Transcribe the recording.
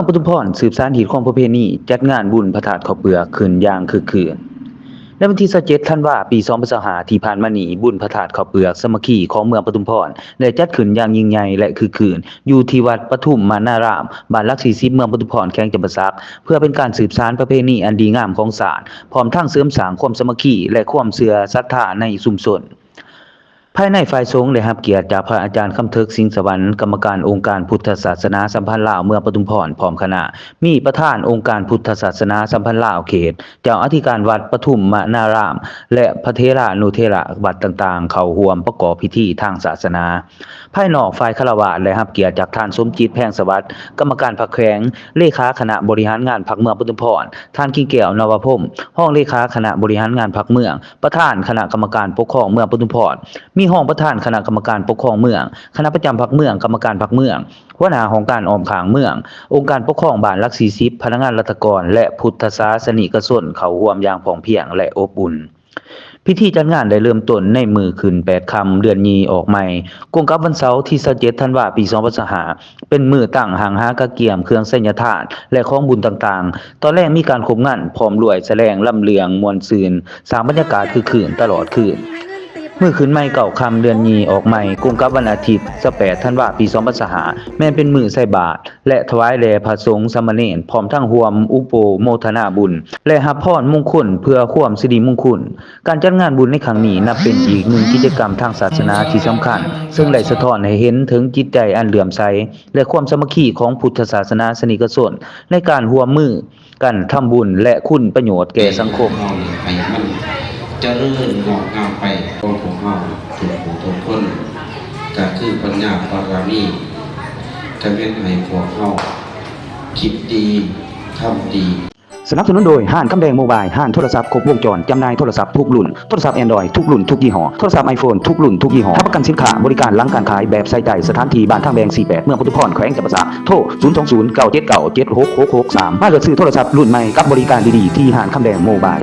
ງປະທຸມພອນ ສືບສານຮີດຄອງປະເພນີ ຈັດງານບຸນພະທາດເຂົ້າເປືອກຂຶ້ນຢ່າງຄຶກຄື້ນ. ໃນວັນທີຊາວເຈັດ ທັນວາ ປີສອງພັນຊາວຫ້າ ທີ່ຜ່ານມານີ້, ບຸນພະທາດເຂົ້າເປືອກສາມັກຄີຂອງເມືອງປະທຸມພອນ ໄດ້ຈັດຂຶ້ນຢ່າງຍິ່ງໃຫຍ່ ແລະ ຄຶກຄື້ນ ຢູ່ທີ່ວັດປະທຸມມະນາລາມ ບ້ານຫຼັກສີ່ສິບ ເມືອງປະທຸມພອນ ແຂວງຈຳປາສັກ ເພື່ອເປັນການສືບສານປະເພນີອັນດີງາມຂອງຊາດ, ພ້ອມທັງເສີມສ້າງຄວາມສາມັກຄີ ແລະ ຄວາມເຊື່ອສັດທາໃນຊຸມຊົນ. ພາຍໃນຝ່າຍສົງໄດ້ຮັບກຽດຈາກພະອາຈານຄຳເຖິກ ສິງສະຫວັນ ກຳມະການອົງການພຸດທະສາສະໜາສຳພັນລາວເມືອງປະທຸມພອນ ພ້ອມຄະນະ, ມີປະທານອົງການພຸດທະສາສະໜາສຳພັນລາວເຂດ, ເຈົ້າອະທິການວັດປະທຸມມະນາລາມ ແລະ ພະເຖລານຸເຖລະວັດຕ່າງໆ ເຂົ້າຮ່ວມປະກອບພິທີທາງສາສະໜາ. ພາຍນອກ, ຝ່າຍຄາລະວາດໄດ້ຮັບກຽດຈາກທ່ານ ສົມຈິດ ແພງສະຫວັດ ກຳມະການພັກແຂວງ, ເລຂາຄະນະບໍລິຫານງານພັກເມືອງປະທຸມພອນ, ທ່ານ ກິ່ງແກ້ວ ນະວະພົມ ຮອງເລຂາຄະນະບໍລິຫານງານພັກເມືອງ, ປະທານຄະນະກຳມະການປົກຄອງເມືອງປະທຸມພອນ, ມີຮອງປະທານຄະນະກຳມະການປົກຄອງເມືອງ, ຄະນະປະຈຳພັກເມືອງ, ກຳມະການພັກເມືອງ, ຫົວໜ້າຫ້ອງການອ້ອມຂ້າງເມືອງ, ອົງການປົກຄອງບ້ານຫຼັກສີ່ສິບ, ພະນັກງານລັດຖະກອນ ແລະ ພຸດທະສາສະນິກະຊົນ ເຂົ້າຮ່ວມຢ່າງພ້ອມພຽງ ແລະ ອົບອຸ່ນ. ພິທີຈັດງານໄດ້ເລີ່ມຕົ້ນໃນມື້ຂຶ້ນແປດຄ່ຳເດືອນຍີ່ອອກໃໝ່, ກົງກັບວັນເສົາທີຊາວເຈັດ ທັນວາ ປີສອງພັນຊາວຫ້າ ເປັນມື້ຕັ້ງຫ້າງຫາກະກຽມເຄື່ອງໄສຍະທາດ ແລະ ຂອງບຸນຕ່າງໆ. ຕອນແລງມີການຄົບງັນພ້ອມດ້ວຍສະແດງລຳເລື່ອງມ່ວນຊື່ນ, ສ້າງບັນຍາກາດຄຶກຄື້ນຕະຫຼອດຄືນ. ມື້ຂຶ້ນໃໝ່ເກົ້າຄ່ຳເດືອນຍີ່ອອກໃໝ່, ກົງກັບວັນອາທິດຊາວແປດ ທັນວາ ປີສອງພັນຊາວຫ້າ ແມ່ນເປັນມື້ໃສ່ບາດ ແລະ ຖວາຍແດ່ພະສົງສາມະເນນ, ພ້ອມທັງຮ່ວມອຸໂປໂມທະນາບຸນ ແລະ ຮັບພອນມຸງຄຸນເພື່ອຄວາມສິລິມຸງຄຸນ. ການຈັດງານບຸນໃນຄັ້ງນີ້ ນັບເປັນອີກໜຶ່ງກິດຈະກຳທາງສາສະໜາທີ່ສຳຄັນ, ເຊິ່ງໄດ້ສະທ້ອນໃຫ້ເຫັນເຖິງຈິດໃຈອັນເຫຼື້ອມໃສ ແລະ ຄວາມສາມັກຄີຂອງພຸດທະສາສະໜາສະນິກະຊົນ ໃນການຮ່ວມມືກັນທຳບຸນ ແລະ ຄຸນປະໂຫຍດແກ່ສັງຄົມ. ເຮົານີ້ໃຫ້ມັນຈະເລີນງອກງາມໄປ ຂອງພວກເຮົາທຸກຜູ້ທຸກຄົນ ກໍຄືປັນຍາບາລະມີ ຈະເຮັດໃຫ້ພວກເຮົາຄິດດີ ທຳດີ. ສະໜັບສະໜູນໂດຍ ຮ້ານຄຳແດງໂມບາຍ, ຮ້ານໂທລະສັບຄົບວົງຈອນ, ຈຳໜ່າຍໂທລະສັບທຸກລຸ້ນ, ໂທລະສັບແອນດຣອຍທຸກລຸ້ນທຸກຍີ່ຫໍ້, ໂທລະສັບໄອໂຟນທຸກລຸ້ນທຸກຍີ່ຫໍ້, ຮັບປະກັນສິນຄ້າ, ບໍລິການຫຼັງການຂາຍແບບໃສ່ໃຈ. ສະຖານທີ່ ບ້ານທາງແບງ ສີ່ແປດ ເມືອງປະທຸມພອນ ແຂວງຈຳປາສັກ. ໂທ ສູນສອງສູນ ເກົ້າເຈັດເກົ້າ ເຈັດຫົກຫົກຫົກສາມ. ມາເລືອກຊື້ໂທລະສັບລຸ້ນໃໝ່ກັບບໍລິການດີໆ ທີ່ຮ້ານຄຳແດງໂມບາຍ.